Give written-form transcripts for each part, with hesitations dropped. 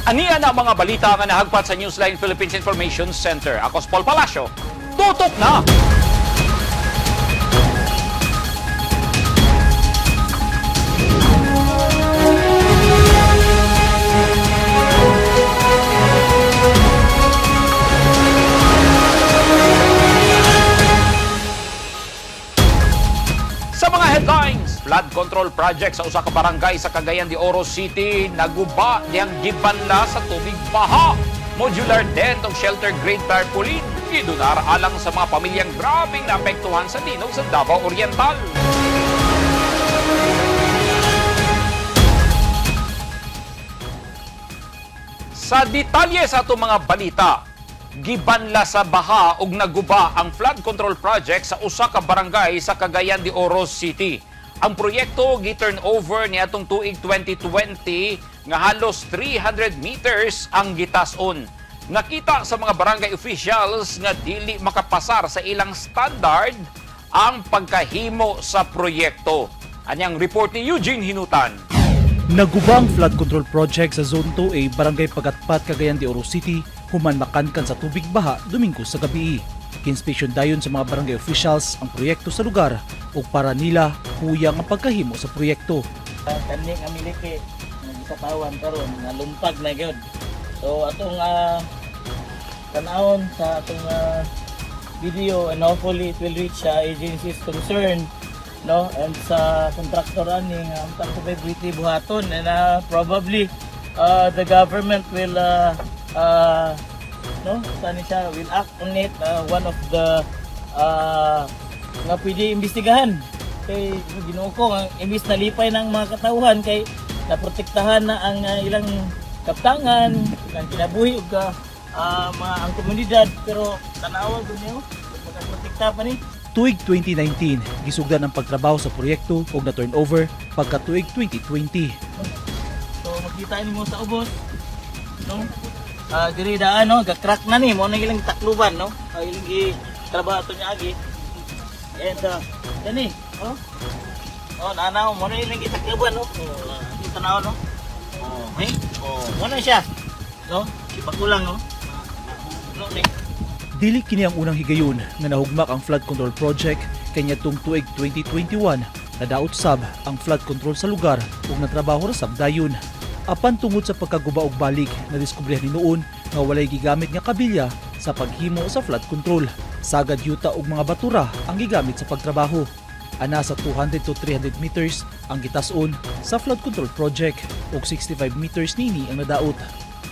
Aniya na ang mga balita nga nahagpat sa Newsline Philippines Information Center. Ako si Paul Palacio. Tutok na! Sa mga headlines, flood control project sa usa ka barangay sa Cagayan de Oro City naguba diyang gibanla sa tubig baha. Modular tent og shelter grade tarpaulin gidonar alang sa mga pamilyang grabeng naapektuhan sa linog sa Davao Oriental. Sa detalye sa atong mga balita, gibanla sa baha ug naguba ang flood control project sa usa ka barangay sa Cagayan de Oro City. Ang proyekto gi-turn over niadtong tuig 2020 nga halos 300 meters ang gitas-on. Nakita sa mga barangay officials nga dili makapasar sa ilang standard ang pagkahimo sa proyekto. Anyang report ni Eugene Hinutan. Naguba ang flood control project sa Zone 2A, Barangay Pagatpat, Cagayan de Oro City, human makankan sa tubig baha Domingo sa gabi. Kinspeksyon dayon sa mga barangay officials ang proyekto sa lugar ug para nila huyang ang pagkahimo sa proyekto. Kani nga miliki nga gisapawan karon nga lumpag na gyud. So atong tan-awon sa atong video, and hopefully it will reach agencies concerned, no, and sa contractor ani nga ang tang buhaton, and probably the government will no, sani siya will act on it, one of the nga pwede imbestigahan kay Ginoo ko ang imbis nalipay ng mga katawhan kay naprotektahan na ang ilang kaptangan, ilang kinabuhi ug mga ang komunidad, pero tanawa gud niyo makaprotekta pa ni. Tuig 2019, gisugdan ang pagtrabaho sa proyekto ug na turnover pagka tuig 2020. So makita nimo sa ubos, no? Diri daan, no, ga-crack na ni mo na ilang takluban, no? Ilang gi trabaho ato niya agi. And kani, oh. Oh, nanaw mo na ilang gitakluban, no? Oh, tanaw, no? Oh, hey. Oh, mo na siya. No? Ipakulang, no? No ni. Dili kini ang unang higayon nga nahugmak ang flood control project kay niadtong tuig 2021 nadaot sab ang flood control sa lugar ug natrabaho ra sab dayon. Apan tungod sa pagkaguba og balik, nadiskubrehan ni noon nga walay gigamit nga kabilya sa paghimo sa flood control. Sagad yuta og mga batura ang gigamit sa pagtrabaho. Ana sa 200 to 300 meters ang gitas-on sa flood control project ug 65 meters nini ang nadaot.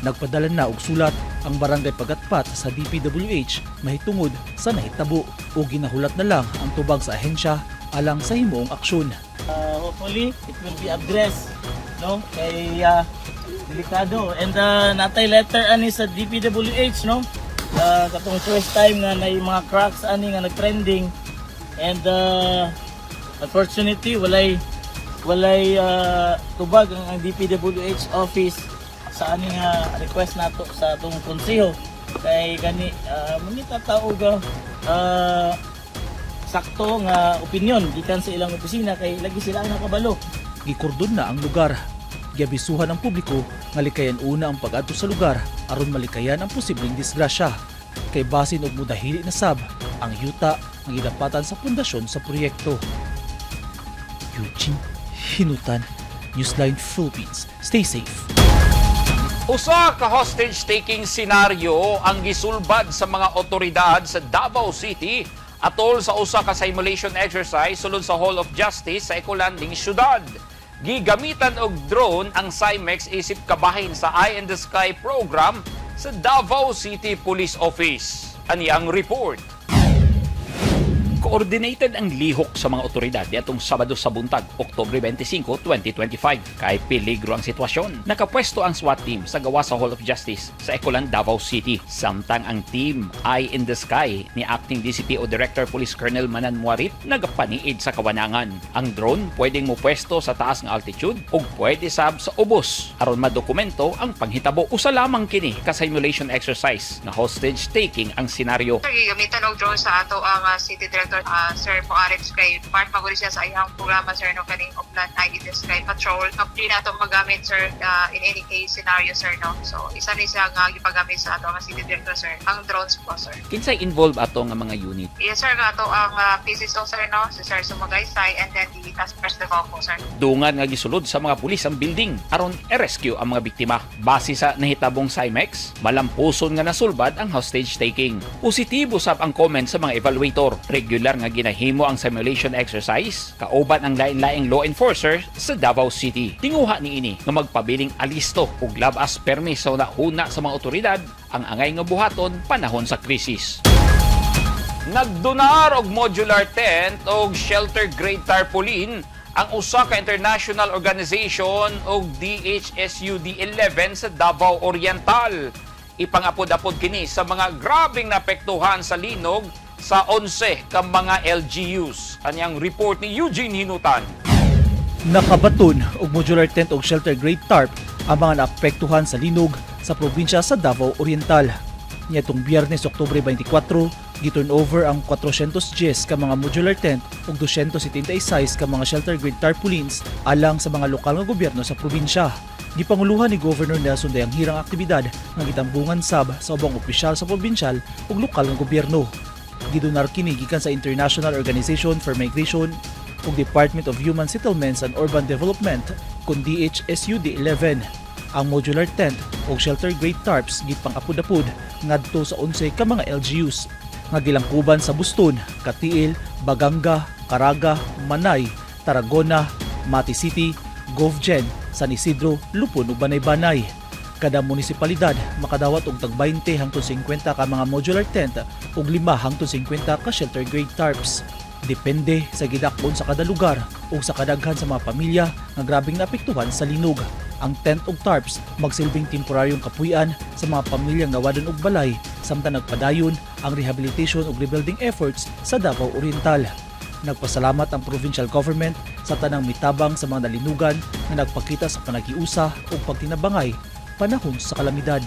Nagpadala na og sulat ang Barangay Pagatpat sa DPWH mahitungod sa nahitabo o ginahulat na lang ang tubag sa ahensya alang sa himuong aksyon. Hopefully it will be addressed, no, kay delikado, and natay letter ani sa DPWH, no, katong first time nga nay mga cracks ani nga nagtrending, and unfortunately walay tubag ang DPWH office sa ani nga request nato sa atong konseho kay gani mangita ta og sakto nga opinion gikan sa ilang opisina kay lagi sila ang nakabalo. Gikordon na ang lugar. Giabisuhan ang publiko nga likayan una ang pag-adto sa lugar aron malikayan ang posibleng disgrasya. Kay basin og mudahili na sab ang yuta nga gidapatan sa pundasyon sa proyekto. Eugene Hinutan, Newsline Philippines. Stay safe. Usa ka hostage-taking scenario ang gisulbad sa mga otoridad sa Davao City atol sa usa ka simulation exercise sulod sa Hall of Justice sa Ecolanding syudad. Gigamitan og drone ang Cymex isip kabahin sa Eye in the Sky program sa Davao City Police Office. Ani ang report. Coordinated ang lihok sa mga otoridad niadtong Sabado sa buntag, Oktubre 25, 2025. Kay peligro ang sitwasyon. Nakapwesto ang SWAT team sa gawa sa Hall of Justice sa Ecoland, Davao City. Samtang ang team Eye in the Sky ni Acting DCPO Director Police Colonel Manan Muarit nagapaniid sa kawanangan. Ang drone pwedeng mupwesto sa taas nga altitude ug pwede sab sa ubos aron madokumento ang panghitabo. Usa lamang kini ka simulation exercise na hostage taking ang senaryo. Gigamitan og drone sa ato ang City Director Director Sir Moarets kay part maguri siya sa iyang programa, sir, no, kaning Oplan IDS kay patrol. Pili nato magamit, sir, in any case scenario, sir, no. So isa ni siya nga gipagamit sa ato nga City Director, sir, ang drones po, sir. Kinsay involved ato nga mga unit? Yes, sir, nga ato ang PCSO, sir, no, si Sir Sumagaysay and then the Task Force Davao po, sir. Dungan nga gisulod sa mga pulis ang building aron i-rescue ang mga biktima. Base sa nahitabong Cymex, malampuson nga nasulbad ang hostage taking. Positibo sab ang comment sa mga evaluator. Regular nga ginahimo ang simulation exercise kauban ang lain-laing law enforcer sa Davao City. Tinguha niini nga magpabiling alisto ug labas permi sa huna sa mga otoridad ang angay nga buhaton panahon sa krisis. Nagdonar og modular tent og shelter grade tarpaulin ang usa ka international organization og DHSUD 11 sa Davao Oriental. Ipangapod-apod kini sa mga grabeng naapektuhan sa linog sa 11 ka mga LGUs. Anyang report ni Eugene Hinutan. Nakabaton og modular tent og shelter grade tarp ang mga naapektuhan sa linog sa probinsya sa Davao Oriental. Niadtong Biyernes, Oktubre 24, gi-turn over ang 410 ka mga modular tent ug 276 ka mga shelter grade tarpaulins alang sa mga lokal nga gobyerno sa probinsya. Gipanguluhan ni Governor Nelson Dayanghirang aktibidad nga gitambungan sab sa ubang opisyal sa probinsyal ug lokal nga gobyerno. Gidonar kini gikan sa International Organization for Migration ug Department of Human Settlements and Urban Development kun DHSUD 11. Ang modular tent ug shelter grade tarps gipang-apod-apod ngadto sa 11 ka mga LGUs nga gilangkuban sa Buston, Cateel, Baganga, Caraga, Manay, Tarragona, Mati City, Govgen, San Isidro, Lupon ug Banay-Banay. Kada munisipalidad makadawat og tag 20 hangtod 50 ka mga modular tent ug 5 hangtod 50 ka shelter grade tarps. Depende sa gidakon sa kada lugar ug sa kadaghan sa mga pamilya nga grabeng naapektuhan sa linog. Ang tent ug tarps magsilbing temporaryong kapuy-an sa mga pamilyang nawadan og balay samtang nagpadayon ang rehabilitation ug rebuilding efforts sa Davao Oriental. Nagpasalamat ang provincial government sa tanang mitabang sa mga nalinugan nga nagpakita sa panagiusa ug pagtinabangay panahon sa kalamidad.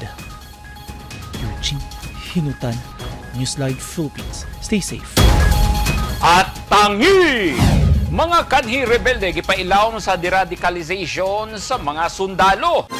Eugene Hinutan, Newsline Philippines. Stay safe. At tangi! Mga kanhi rebelde gipailawom sa deradicalization sa mga sundalo.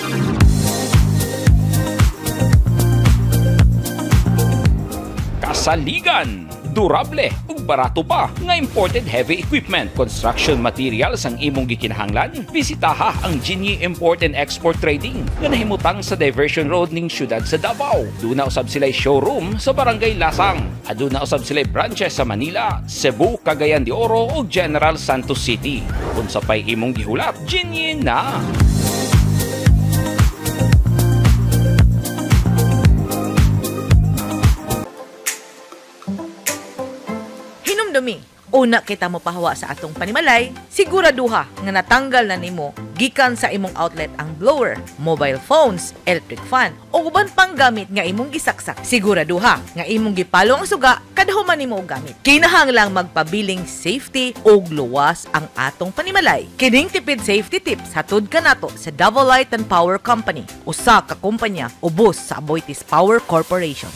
Kasaligan, durable ug barato pa nga imported heavy equipment, construction materials ang imong gikinahanglan. Bisitaha ang Jinyi Import and Export Trading nga nahimutang sa Diversion Road ning syudad sa Davao. Duna usab sila'y showroom sa Barangay Lasang. Aduna usab sila'y branches sa Manila, Cebu, Cagayan de Oro ug General Santos City. Unsa pay imong gihulat, Jinyi na. Hinumdumi, una kita mo pahawa sa atong panimalay, siguraduha nga natanggal na nimo gikan sa imong outlet ang blower, mobile phones, electric fan, o uban pang gamit nga imong gisaksak. Siguraduha nga imong gipalo ang suga kada human nimo og gamit. Kinahanglang magpabiling safety ug luwas ang atong panimalay. Kining tipid safety tips hatod kanato sa Davao Light and Power Company, usa ka kumpanya ubos sa Aboitiz Power Corporation.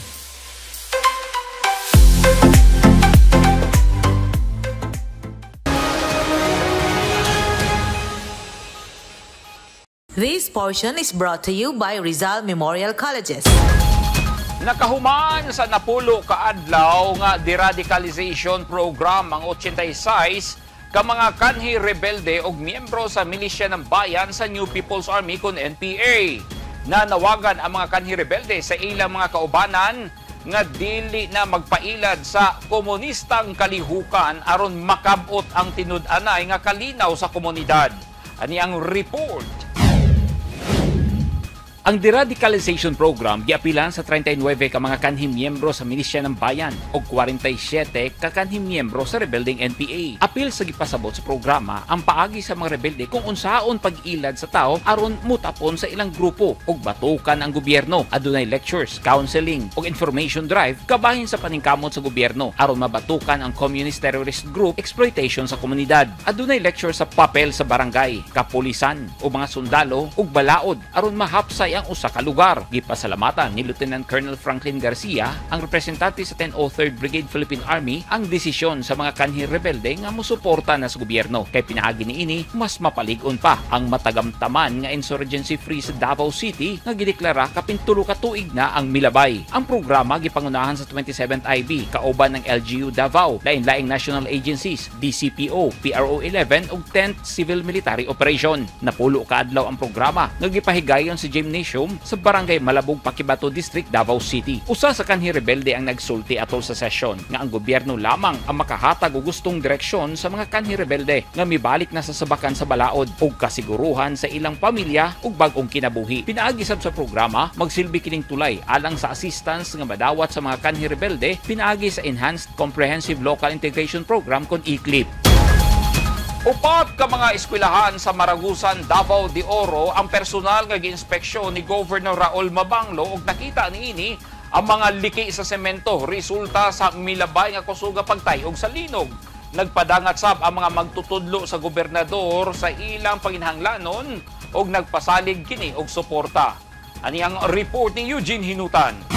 This portion is brought to you by Rizal Memorial Colleges. Nakahuman sa napulo kaadlaw nga deradicalization program ang 86 ka mga kanhi rebelde og miyembro sa milisya ng bayan sa New People's Army kon NPA. Nanawagan ang mga kanhi rebelde sa ilang mga kaubanan nga dili na magpailad sa komunistang kalihukan aron makabot ang tinud-anay nga kalinaw sa komunidad. Ani ang report. Ang deradicalization program giapilan sa 39 ka mga kanhi miyembro sa milisya ng bayan ug 47 ka kanhi miyembro sa rebeldeng NPA. Apil sa gipasabot sa programa ang paagi sa mga rebelde kung unsaon pag-ilad sa tao aron mutapon sa ilang grupo ug batukan ang gobyerno. Adunay lectures, counseling ug information drive kabahin sa paningkamot sa gobyerno aron mabatukan ang communist terrorist group exploitation sa komunidad. Adunay lecture sa papel sa barangay, kapulisan o mga sundalo ug balaod aron mahapsay iyang usa ka lugar. Gipasalamatan ni Lieutenant Colonel Franklin Garcia, ang representante sa 1003rd Brigade Philippine Army, ang desisyon sa mga kanhi rebelde nga mosuporta na sa gobyerno. Kay pinaagi niini, mas mapalig-on pa ang matagamtaman nga insurgency free sa Davao City nga gideklara kapin 3 ka tuig na ang milabay. Ang programa gipangunahan sa 27th IB kauban ng LGU Davao, lain-laing national agencies, DCPO, PRO 11 ug 10th Civil Military Operation. Napulo ka adlaw ang programa nga gipahigayon sa gymnasium sa Barangay Malabog, Paquibato District, Davao City. Usa sa kanhi rebelde ang nagsulti atol sa session nga ang gobyerno lamang ang makahatag og gustong direksyon sa mga kanhi rebelde nga mibalik na sa sabakan sa balaod ug kasiguruhan sa ilang pamilya ug bag-ong kinabuhi. Pinaagi sab sa programa, magsilbi kining tulay alang sa assistance nga madawat sa mga kanhi rebelde pinaagi sa Enhanced Comprehensive Local Integration Program kon ECLIP. Upat ka mga eskwelahan sa Maragusan, Davao de Oro ang personal nga giinspeksyon ni Governor Raul Mabanglo ug nakita niini ang mga liki sa semento resulta sa milabay nga kusuga pagtayog sa linog. Nagpadangat sab ang mga magtutudlo sa gobernador sa ilang panginhanglanon ug nagpasalig kini og suporta. Ani ang report ni Eugene Hinutan.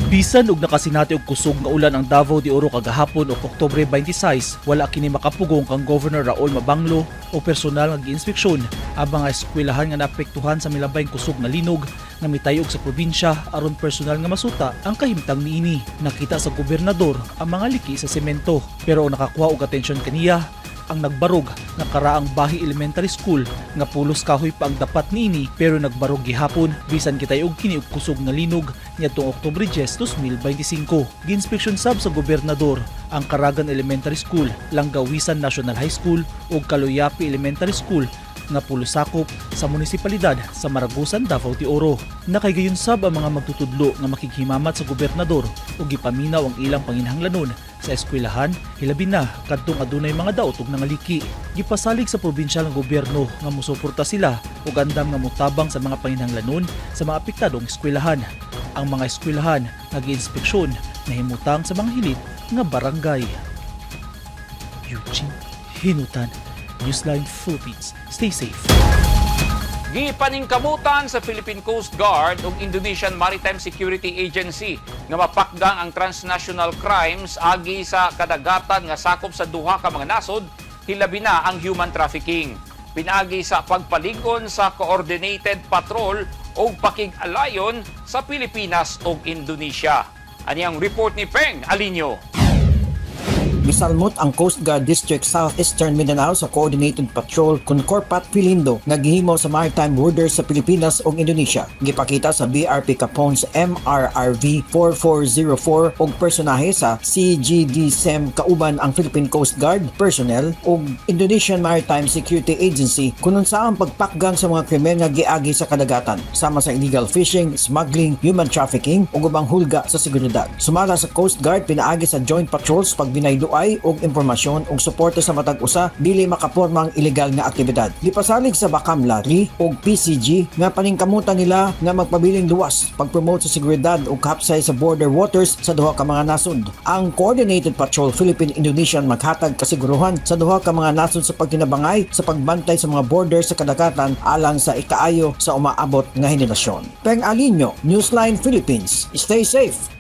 Bisan og nakasinati og kusog nga ulan ang Davao de Oro kagahapon og Oktubre 26, wala kini makapugong kang Governor Raul Mabanglo o personal nga giinspeksyon ang mga eskwelahan nga naapektuhan sa milabayng kusog nga linog nga mitayog sa probinsya aron personal nga masuta ang kahimtang niini. Nakita sa gobernador ang mga liki sa semento, pero ang nakakuha og atensyon kaniya ang nagbarog nga karaang Bahi Elementary School nga pulos kahoy pa ang dapat niini pero nagbarog gihapon bisan kitayog kini og kusog nga linog niadtong Oktubre 10, 2025. Giinspeksyon sab sa gobernador ang Caragan Elementary School, Langgawisan National High School ug Kaluyapi Elementary School nga pulos sakop sa munisipalidad sa Maragusan, Davao de Oro. Nakaygayon sab ang mga magtutudlo nga makighimamat sa gobernador ug gipaminaw ang ilang panginhanglanon sa eskwelahan, hilabi na kadtong adunay mga daot ug nangaliki. Gipasalig sa probinsyal nga gobyerno nga mosuporta sila ug andam nga motabang sa mga panginhanglanon sa mga apektadong eskwelahan. Ang mga eskwelahan nga giinspeksyon nahimutang sa mga hilit nga barangay. Eugene Hinutan, Newsline Philippines. Stay safe. Gipaningkamutan sa Philippine Coast Guard ug Indonesian Maritime Security Agency nga mapakdang ang transnational crimes agi sa kadagatan nga sakop sa duha ka mga nasod, hilabi na ang human trafficking. Pinaagi sa pagpalig-on sa coordinated patrol ug pakig-alayon sa Pilipinas ug Indonesia. Ani ang report ni Peng Alinio. Gisalmot ang Coast Guard District Southeastern Mindanao sa Coordinated Patrol kun Corpat Filindo nga gihimo sa maritime borders sa Pilipinas ug Indonesia. Gipakita sa BRP Capones MRRV 4404 og personahe sa CGD SEM kauban ang Philippine Coast Guard personnel ug Indonesian Maritime Security Agency kun unsa ang pagpakgan sa mga krimen nga giagi sa kadagatan sama sa illegal fishing, smuggling, human trafficking ug ubang hulga sa seguridad. Sumala sa Coast Guard pinaagi sa joint patrols pagbinayduan og impormasyon ug suporta sa matag usa dili makaporma ang ilegal nga aktibidad. Gipasalig sa Bakamla 3 ug PCG nga paningkamutan nila nga magpabiling luwas pagpromote sa seguridad ug kapsay sa border waters sa duha ka mga nasod. Ang Coordinated Patrol Philippine-Indonesian maghatag kasiguruhan sa duha ka mga nasod sa pagtinabangay sa pagbantay sa mga border sa kadagatan alang sa ikaayo sa umaabot nga henerasyon. Peng Alinio, Newsline Philippines. Stay safe.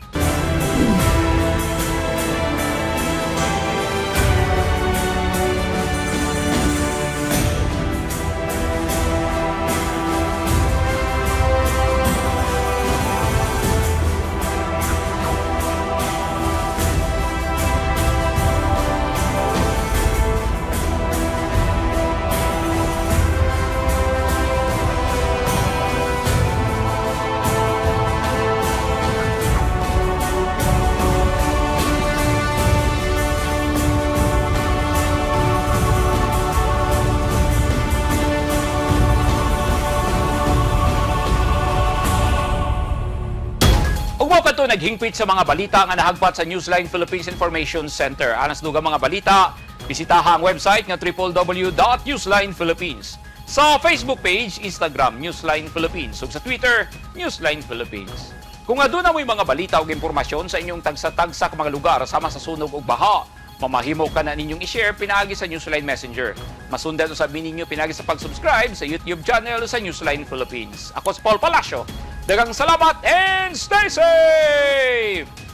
Naghingpit sa mga balita nga nahagpat sa Newsline Philippines Information Center. Anas dugang mga balita, bisitaha ang website nga www.newslinephilippines. Sa Facebook page, Instagram, Newsline Philippines, ug sa Twitter, Newsline Philippines. Kung aduna mo'y mga balita ug impormasyon sa inyong tagsa-tagsa mga lugar sama sa sunog ug baha, Mamahimo ka na ninyong i-share pinaagi sa Newsline Messenger. Masundan usab ninyo pinaagi sa pag-subscribe sa YouTube channel sa Newsline Philippines. Ako si Paul Palacio. Daghang salamat and stay safe!